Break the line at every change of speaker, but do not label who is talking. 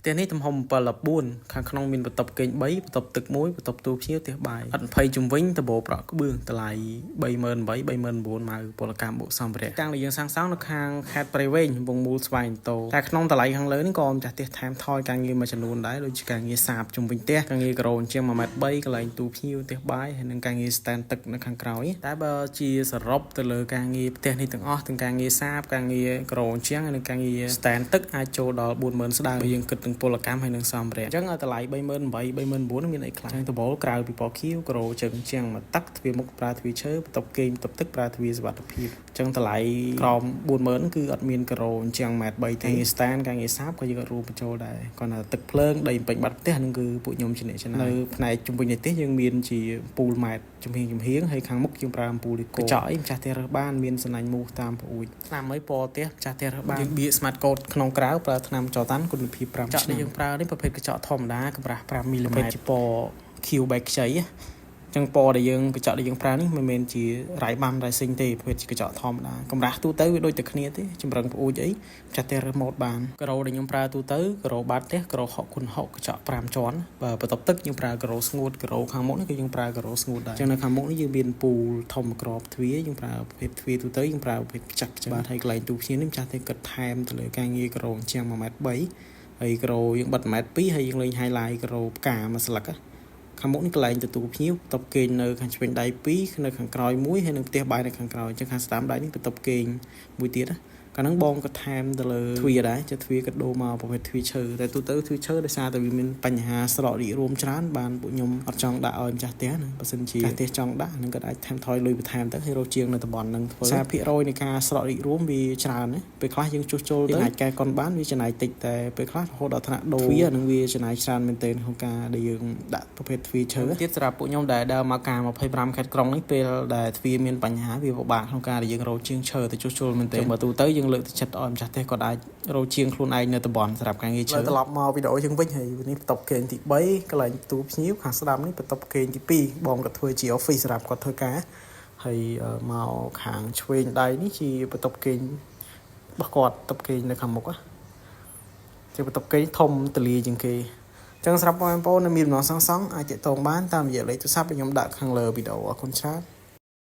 ផ្ទះនេះទំហំ714ខាងក្នុងមានបន្ទប់គេង3បន្ទប់ទឹក1បន្ទប់ទូភ្ញៀវផ្ទះបាយអត់20ជំវិញដបោប្រក់ក្បឿងតម្លៃ38000 39000ម៉ៅពលកម្មបុកសម្ភារៈតាំងដែលយើងសាងសង់នៅខាងខេត្តព្រៃវែងវងមូលស្វាយតោតែក្នុងតម្លៃខាងលើនេះក៏ម្ចាស់ផ្ទះថែមថយការងារមួយចំនួនដែរដូចជាការងារសាបជំវិញផ្ទះការងារការ៉ូជាង1ម៉ែត្រ3កន្លែងទូភ្ញៀវផ្ទះបាយហើយនិងការងារ stand ទឹកនៅខាងក្រោយតែបើជាសរុបទៅលើការងារផ្ទះនេះទាំងអស់ទាំងការងារសាបការងារការ៉ូជាងហើយនិងការងារ stand ទឹកអាចចូលដល់40000ស្ដើងបើយើងគិតទាំងពលកម្មហើយនិងសម្ភារៈអញ្ចឹងឲ្យតម្លៃ38000 39000មានអីខ្លះអញ្ចឹងដំបូលក្រៅពីពណ៌ខៀវការ៉ូជើងជាងមួយទឹកទ្វារមុខប្រើទ្វារឈើបន្ទប់គេងបន្ទប់ទឹកប្រើទ្វារសុវត្ថិភាពអញ្ចឹងតម្លៃក្រោម40000គឺអត់មានការ៉ូជាងម៉ែត្រ3ទេការងារ stand ការងារសាបក៏យើងអត់រួមបញ្ចូលដែរគ្រាន់តែទឹកភ្លើងដីពេញបាត់ផ្ទះហ្នឹងគឺពួកខ្ញុំជាអ្នកចំណាយនៅផ្នែកជំវិញនៃផ្ទះយើងមានជាពូលម៉ែត្រចំហៀងចំហៀងហើយខាងមុខយើងប្រើអំពូលកញ្ចក់អីម្ចាស់ផ្ទះរើសបានមានសំណាញ់មូសតាមប្អួយថ្នាំអីពណ៌ផ្ទះម្ចាស់ផ្ទះរើសបានយើងបៀក smart code ក្នុងក្រៅប្រើថ្នាំចតាន់គុណភាព5ឆ្នាំកញ្ចក់ដែលយើងប្រើនេះប្រភេទកញ្ចក់ធម្មតាកម្រាស់5មីលីម៉ែត្រជាពណ៌ខៀវបែកខ្ចីចឹងពណ៌ដែលយើងកញ្ចក់ដែលយើងប្រើនេះមិនមែនជារ៉ៃបាំរ៉ៃស៊ីងទេប្រភេទជាកញ្ចក់ធម្មតាកម្រាស់ទូទៅវាដូចតែគ្នាទេចម្រឹងប្អួយអីចាស់តែរើសម៉ូតបានការ៉ូដែលខ្ញុំប្រើទូទៅការ៉ូបាតផ្ទះការ៉ូ6គុណ6កញ្ចក់5ជាន់បើបន្ទប់ទឹកយើងប្រើការ៉ូស្ងួតការ៉ូខាងមុខនេះគឺយើងប្រើការ៉ូស្ងួតដែរចឹងនៅខាងមុខនេះយើងមានពូលធំក្របទ្វារយើងប្រើប្រភេទទ្វារទូទៅយើងប្រើប្រភេទខ្ចាក់បាទហើយកន្លែងទូភ្ញៀវនេះម្ចាស់ទេគិតថែមទៅលើការងារការ៉ូជាង1ម៉ែត្រ3ហើយការ៉ូយើងបិទ1ម៉ែត្រ2ហើយយើងលេង highlight ការ៉ូផ្កាមួយស្លឹកខាងមុខនេះកន្លែងទទួលភ្ញៀវបន្ទប់គេងនៅខាងឆ្វេងដៃ2នៅខាងក្រោយមួយហើយនឹងផ្ទះបាយនៅខាងក្រោយអញ្ចឹងខាងស្ដាំដៃនេះបន្ទប់គេងមួយទៀតណាកាលហ្នឹងបងក៏ថែមទៅលើទ្វារដែរចុះទ្វារក៏ដូរមកប្រភេទទ្វារឈើតែទូទៅទ្វារឈើដោយសារតែវាមានបញ្ហាស្រករីករួមច្រើនបានពួកខ្ញុំអត់ចង់ដាក់ឲ្យម្ចាស់ផ្ទះណាបើសិនជាម្ចាស់ផ្ទះចង់ដាក់ហ្នឹងក៏អាចថែមថយលុយបន្ថែមទៅហើយរកជាងនៅតំបន់ហ្នឹងធ្វើសារភាគរយនៃការស្រករីករួមវាច្រើនណាពេលខ្លះយើងជួសជុលទៅអាចកែកុនបានវាចំណាយតិចតែពេលខ្លះរហូតដល់ថ្នាក់ដូរទ្វារហ្នឹងវាចំណាយច្រើនមែនទែនក្នុងការដែលយើងដាក់ប្រភេទទ្វារឈើទៀតសម្រាប់ពួកខ្ញុំដែលដើរមកការ25ខេត្តក្រុងនេះពេលដែលទ្វារមានបញ្ហាវាពិបាកក្នុងការដែលយើងរកជាងឈើទៅជួសជុលមែនទែនបើទូទៅយើងលើកទឹកចិត្តឲ្យម្ចាស់ផ្ទះគាត់អាចរកជាងខ្លួនឯងនៅតំបន់សម្រាប់ការងារឈើត្រឡប់មកវីដេអូយើងវិញហើយនេះបន្ទប់គេងទី3កន្លែងទូភ្ញៀវខាងស្ដាំនេះបន្ទប់គេងទី2បងគាត់ធ្វើជា office សម្រាប់គាត់ធ្វើការហើយមកខាងឆ្វេងដៃនេះជាបន្ទប់គេងរបស់គាត់បន្ទប់គេងនៅខាងមុខជាបន្ទប់គេងធំទលាជាងគេចឹងសម្រាប់បងប្អូននៅមានបំណងសាងសង់អាចទាក់ទងបានតាមរយៈលេខទូរស័ព្ទដែលខ្ញុំដាក់ខាងលើវីដេអូអរគុណច្រើន។